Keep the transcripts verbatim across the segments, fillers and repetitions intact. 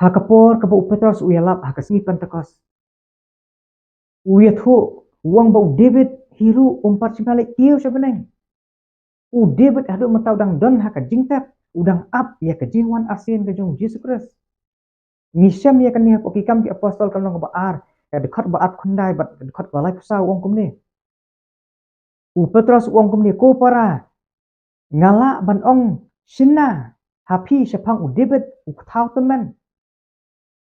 Ha ka por kaba u Petros u ïalap ha ka sngi Pentekost, u ïathuh, u ong ba u David hi ruh um pat shym la leit kiew sha bneng. U David haduh mynta u dang don ha ka jingtep, u dang ap ïa ka jingwan arsien ka jong u Jisu Khrist. Ngi shem ïa kane hapoh Ki Kam ki Apostol ka lynnong kaba ar, ka dkhot ba arphew khyndai bad ka dkhot ba laiphew saw, u ong kumne. U Petros u ong kumne, ko para, nga lah ban ong shynna ha phi shaphang u David u kthaw tymmen.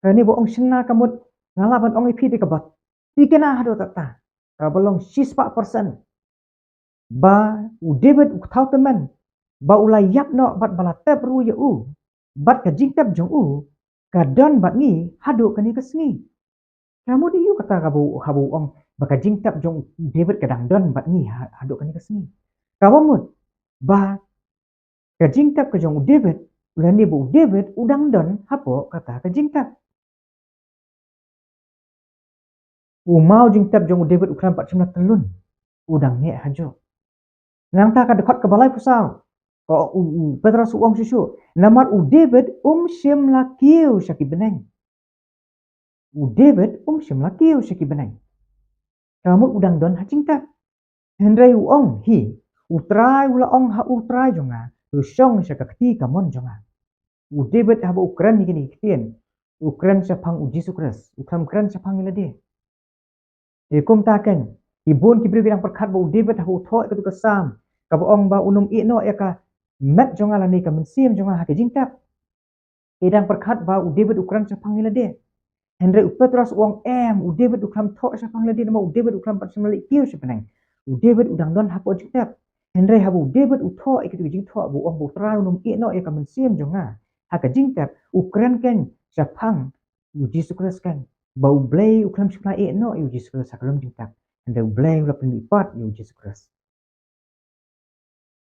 Kane ba ong shynna ka mut, nga lah ban ong ïa phi da kaba thikna haduh katta, kaba long shispah percent, ba u David u kthaw tymmen, ba u la ïap noh bad ba la tep ruh ïa u, bad ka jingtep jong u ka don bad ngi haduh kane ka sngi. Ka mut ïa u kata kaba u, kaba u ong ba ka jingtep jong u David ka dang don bad ngi ha, haduh kane ka sngi. Kaba mut ba ka jingtep ka jong u David, lane ba u David u dang don hapoh kata ka jingtep. U maw jingtep jong u David u khlem pat shym la tyllun, u dang neh hajuh. Nangta ka dkhot kaba laiphew saw, ka u, u Petros u ong shuh shuh, namar u David um shym la kiew sha ki bneng. U David um shym la kiew sha ki bneng. Ka mut u dang don ha jingtep. Hynrei u ong hi, U Trai u la ong ha U Trai jong nga, to shong sha ka kti kamon jong nga. U David haba u kren ïa kine ki ktien, u kren shaphang u Jisu Khrist, u khlem kren shaphang ïa lade. Te kumta kein, ki bun ki briew ki dang pyrkhat ba u David haba u thoh ïa katu ka Salm, kaba ong ba un ym ïeh noh ïa ka met jong nga lane ka mynsiem jong nga ha ka jingtep, ki dang pyrkhat ba u David u kren shaphang ïa lade. Hynrei u Petros u ong em, u David u khlem thoh shaphang ïa lade, namar u David u khlem pat shym la leit kiew sha bneng. U David u dang don hapoh jingtep. Hynrei haba u David u thoh ïa katu ka jingthoh ba u ong ba U Trai un ym ïeh noh ïa ka mynsiem jong nga ha ka jingtep, u kren kein shaphang U Jisu Khrist kein, ba U Blei u khlem shym la ïeh noh ïa U Jisu Khrist ha ka lum jingtep. Hynrei U Blei u la pynmih pat ïa U Jisu Khrist.